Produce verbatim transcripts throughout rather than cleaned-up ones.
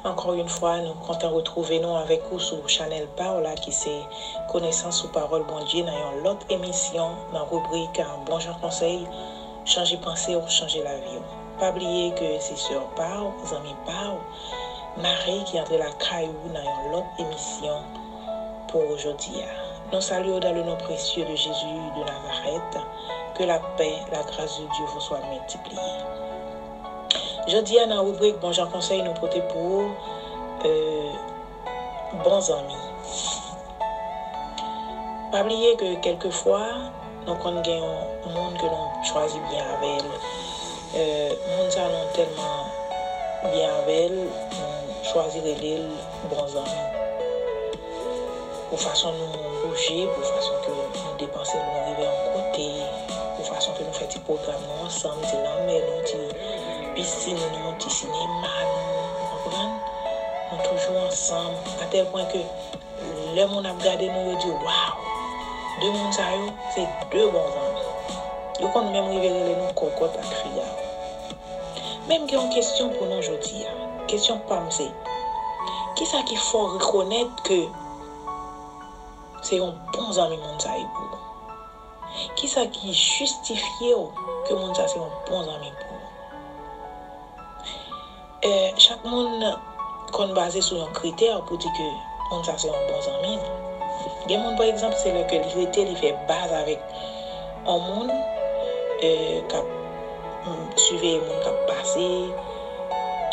Ankò yon fwa, nou kontan retwouve nou avèk ou sou chanèl pa w la ki se Konesans sou Pawòl Bondye nan yon lòt emisyon nan ribrik Bon Jan Konsèy, Chanje panse w, chanje lavi w. Pa bliye ke se sè pa w, zanmi pa w, Mari ki antre lakay ou nan yon lòt emisyon pou jodi a. Nou salye w dans le nom précieux de Jésus de Nazareth. Que la paix, la grâce de Dieu vous soit multipliée. Jodi a nan ribrik Bon Jan Konsèy nou pote pou ou, euh, bon zanmi. Pa bliye ke kèlkefwa, nou konn gen yon moun ke nou chwazi byen avè l. Euh, moun sa nou tèlman byen avè l, nou chwazi rele l bon zanmi. Pou fason nou bouje, pou fason ke nou depanse pou nou rive yon kote, pou fason ke nou fè ti pwogram nou ansanm, ti lanmè nou, ti pisin nou, ti sinema nou, ou konprann? Nou toujou ansanm, atèl pwen ke lè moun ap gade nou, yo di, "Waw, de moun sa yo, se de bon zanmi." Yo konn menm rive rele nou kòkòt ak figawo. Men m gen yon kesyon pou nou jodi a. Kesyon pa m se, kisa ki fè w rekonèt ke se yon bon zanmi moun sa ye pou ou? Kisa ki jistifye w ke moun sa se yon bon zanmi pou ou? Eh, chak moun konn baze sou yon kritè pou di ke moun sa se yon bon zanmi l. Gen moun, pa egzanp, se lè ke li rete, li fè baz avèk yon moun, eh, k ap, mm, siveye moun k ap pase,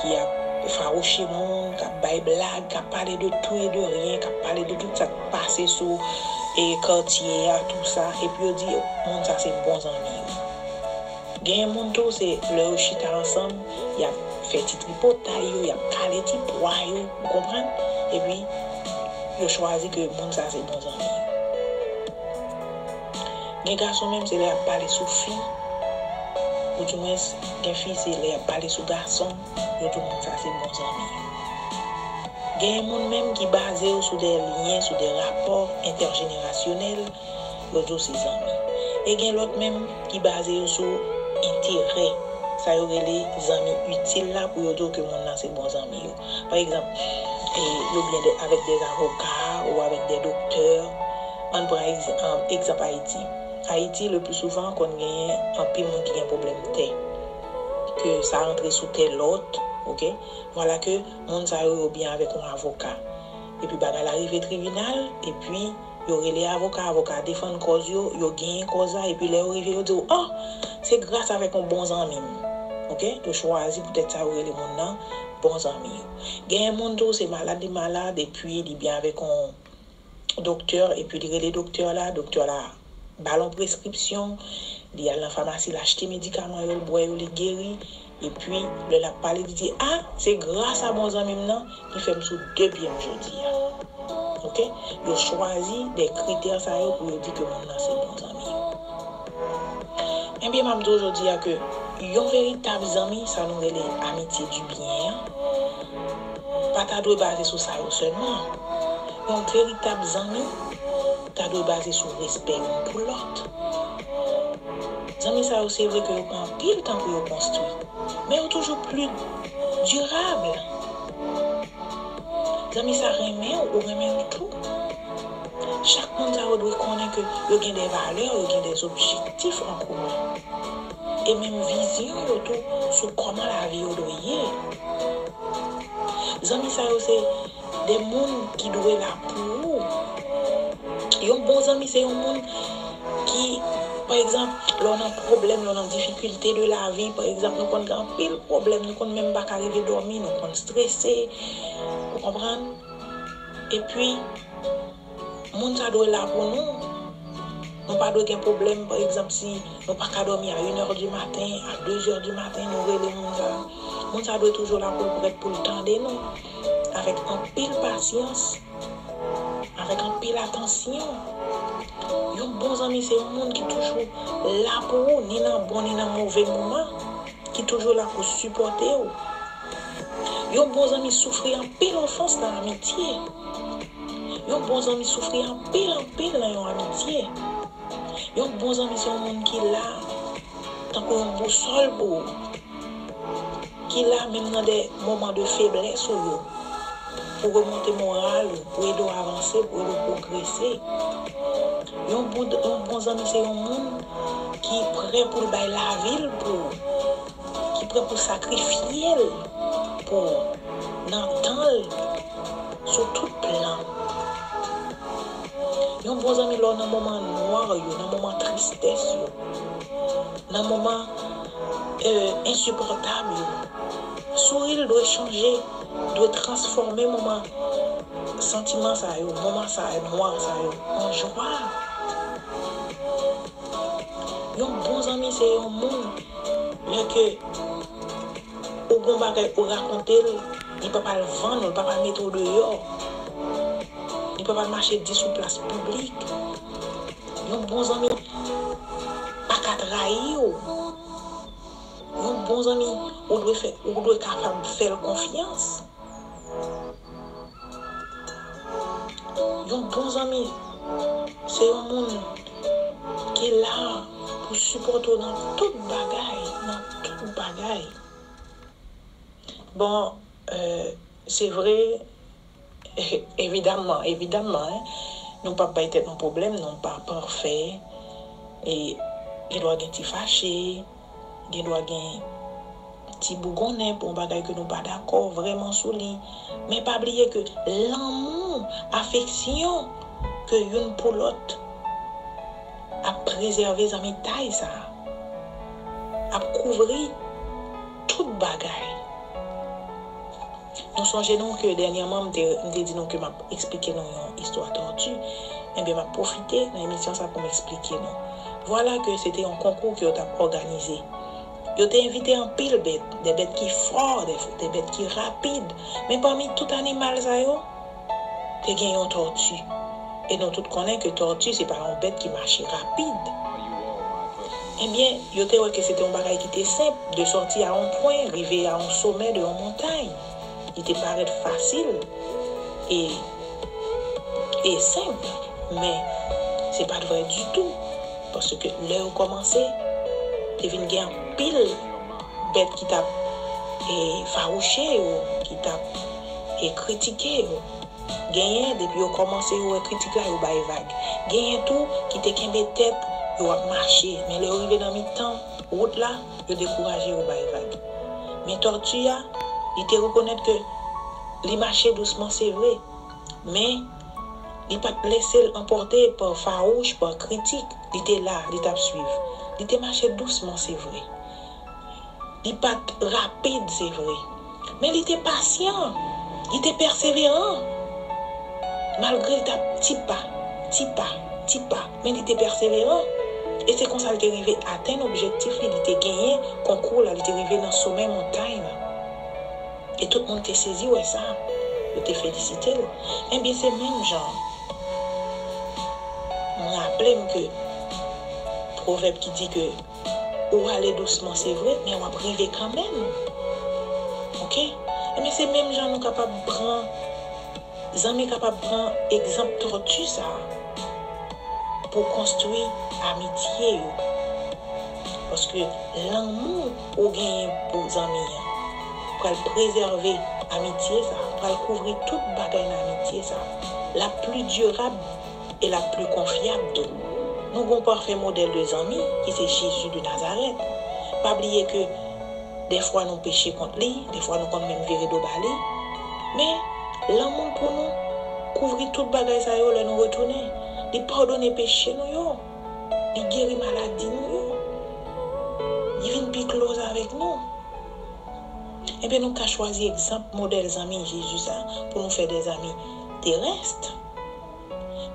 ki ap fawouche moun, k ap bay blag, k ap pale de tou e de ryen, k ap pale de tout sa k pase sou, eh, katye a, tou sa, epi yo di, "Moun sa se bon zanmi yo." Genyen moun tou, se lè yo chita ansanm, y ap fè ti tripotay yo, y ap kale ti pwa yo, ou konprann? Epi, yo chwazi ke moun sa se bon zanmi yo. Gen gason menm, se lè y ap pale sou fi, oudimwens, gen fi, se lè y ap pale sou gason, yo di moun sa se bon zanmi yo. Genyen moun menm ki baze yo sou de lyen, sou de rapò entèjenerasyonèl, yo di w se zanmi. E gen lòt menm ki baze yo sou enterè, sa yo rele zanmi itil la, pou yo di w ke moun nan se bon zanmi yo. Pa egzanp, e, yo byen de, avèk de avoka ou avèk de doktè. Ann pran egz-, an, egzanp Ayiti. Ayiti, le pli souvan, konn genyen anpil moun ki gen pwoblèm tè. Ke sa rantre sou tè lòt, oke? Vwala ke moun sa yo, yo byen avèk yon avoka. Epi bagay la rive tribinal, epi yo rele avoka, avoka a defann kòz yo, yo genyen kòz la, epi lè yo rive, yo di w, "Oh, se gras avèk yon bon zanmi m." Oke? Yo chwazi poutèt sa yo rele moun nan bon zanmi yo. Genyen moun tou, se malad li malad, epi li byen avèk yon doktè, epi li rele doktè la, doktè la ba l yon preskripsyon, li al nan famasi, l achte medikaman yo, l bwè yo, li geri. Epi, lè l ap pale, li di, "A, se gras a bon zanmi m nan ki fè m sou de pye m jodi a." Oke? Yo chwazi de kritè sa yo pou yo di ke moun nan se bon zanmi yo. Ebyen, m ap di w jodi a ke yon veritab zanmi, sa nou rele amitye di byen an, pa ta dwe baze sou sa yo sèlman. Yon veritab zanmi ta dwe baze sou respè youn pou lòt. Zanmi sa yo, se vre ke yo pran anpil tan pou yo konstwi, men yo toujou pli dirab. Zanmi sa renmen w, ou renmen l tou. Chak moun sa yo dwe konnen ke yo gen de valè, yo gen de objektif an komen. E menm vizyon yo tou sou kòman lavi yo dwe ye. Zanmi sa yo se de moun ki dwe la pou ou. Yon bon zanmi se yon moun ki, pa egzanp, lè w nan pwoblèm, lè w nan difikilte de lavi, pa egzanp, nou konn gen anpil pwoblèm, nou konn menm pa ka rive dòmi, nou konn strese, ou konprann? Epi, moun sa dwe la pou nou. Nou pa dwe gen pwoblèm, pa egzanp, si nou pa ka dòmi a inè di maten, a dezè di maten, nou rele moun sa. Moun sa dwe toujou la pou l prèt pou l tande nou, avèk anpil pasyans, avèk anpil atansyon. Yon bon zanmi se yon moun ki toujou la pou ou, ni nan bon, ni nan move moman, ki toujou la pou sipòte w. Yon bon zanmi soufri anpil anfans nan amitye. Yon bon zanmi soufri anpil, anpil nan yon amitye. Yon bon zanmi se yon moun ki la tankou yon bousòl pou ou. ki la menm nan de moman de feblès ou yo, pou remonte moral ou, pou ede w avanse, pou ede w pwogrese. Yon bon, yon bon zanmi se yon moun ki prè pou l bay lavi l pou ou, ki prè pou l sakrifye l pou ou, nan tan l, sou tout plan. Yon bon zanmi lè w nan moman nwa yo, nan moman tristès yo, nan moman, euh, ensipòtab yo. Souri l dwe chanje, dwe transfòme moman santiman sa yo, moman sa yo, nwa sa yo, an jwa. Yon bon zanmi se yon moun, lè ke ou gon bagay ou rakonte l, li p ap al vann ou, li p ap al mete w deyò. Li p ap al mache di sou plas piblik. Yon bon zanmi pa ka trayi w. Yon bon zanmi, ou dwe fè, ou dwe kapab fè l konfyans. Yon bon zanmi, se yon moun ki la pou sipòte w nan tout bagay, nan tout bagay. Bon, euh, se vre, evidaman, evidaman, en, nou p ap bay tèt nou pwoblèm, nou pa pafè, e gen dwa gen ti fache, gen dwa gen ti bougonnen pou yon bagay ke nou pa dakò vrèman sou li. Men pa bliye ke lanmou, afeksyon ke youn pou lòt ap prezève zanmitay sa a, ap kouvri tout bagay. Nou sonje nou ke dènyèman m te, m te di nou ke m ap eksplike nou yon istwa tòti. Ebyen, m ap pwofite nan emisyon sa pou m eksplike nou. Vwala ke se te yon konkou ke yo t ap òganize. Yo te envite anpil bèt, de bèt ki fò, de, de bèt ki rapid. Men pami tout animal sa yo, te gen yon tòti. E nou tout konnen ke tòti se pa yon bèt ki mache rapid. Ebyen, yo te wè ke se te yon bagay ki te senp, de sòti a yon pwen, rive a yon somè de yon montay. Li te parèt fasil e, e senp, men se pa t vrè ditou. Paske lè yo kòmanse, te vin gen anpil bèt ki t ap, e, fawouche yo, ki t ap, e, kritike yo. Genyen, depi yo kòmanse, yo wè kritik la, yo bay vag. Genyen tou ki te kenbe tèt, yo ap mache. Men lè yo rive nan mitan wout la, yo dekouraje, yo bay vag. Men tòti a, li te rekonèt ke li mache dousman, se vre. Men, li pa t lese l anpòte pa fawouch, pa kritik. Li te la, li t ap swiv. Li te mache dousman, se vre. Li pa t rapid, se vre. Men li te pasyan. Li te pèseveran. Malgre li t ap ti pa, ti pa, ti pa, men li te pèseveran. E se konsa li te rive atenn objektif li, li te genyen konkou la, li te rive nan somè montay la. E tout moun te sezi wè sa. Yo te felisite l. Ebyen, se menm jan. M raple m ke pwovèb ki di ke ou ale dousman, se vre, men w ap rive kanmenm. Oke? Ebyen, se menm jan nou kapab pran, zanmi kapab pran egzanp tòti sa a pou konstwi amitye yo. Paske lanmou ou genyen pou zanmi an pral prezève amitye sa a, pral kouvri tout bagay nan amitye sa a. L ap pli dirab e l ap pli konfyab tou. Nou gon pafè modèl de zanmi ki se Jezi de Nazarèt. Pa bliye ke dèfwa nou peche kont li, dèfwa nou konn menm vire do ba li. Men, lanmou l pou nou kouvri tout bagay sa yo lè nou retounen. Li padone peche nou yo. Li geri maladi nou yo. Li vin pi close avèk nou. Ebyen, nou ka chwazi egzanp modèl zanmi Jezi sa pou nou fè de zanmi terès.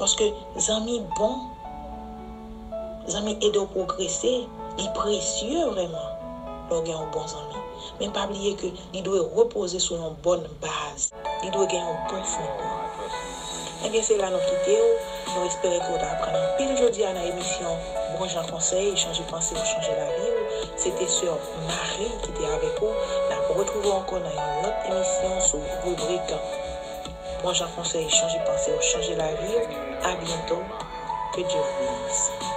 Paske zanmi bon, zanmi ede w pwogrese, li presye vrèman lè w gen yon bon zanmi. Men pa bliye ke li dwe repoze sou yon bòn baz. Li dwe gen yon bon fondman. Ebyen, se la nou kite w. Nou espere ke w t aprann anpil jodi a nan emisyon Bon Jan Konsèy, Chanje Panse w, Chanje Lavi w. Se te sè Marie ki te avèk ou. N ap retwouve w ankò nan yon lòt emisyon sou ribrik Bon Jan Konsèy, Chanje Panse w, Chanje Lavi w. A byento. Que Dieu vous bénisse.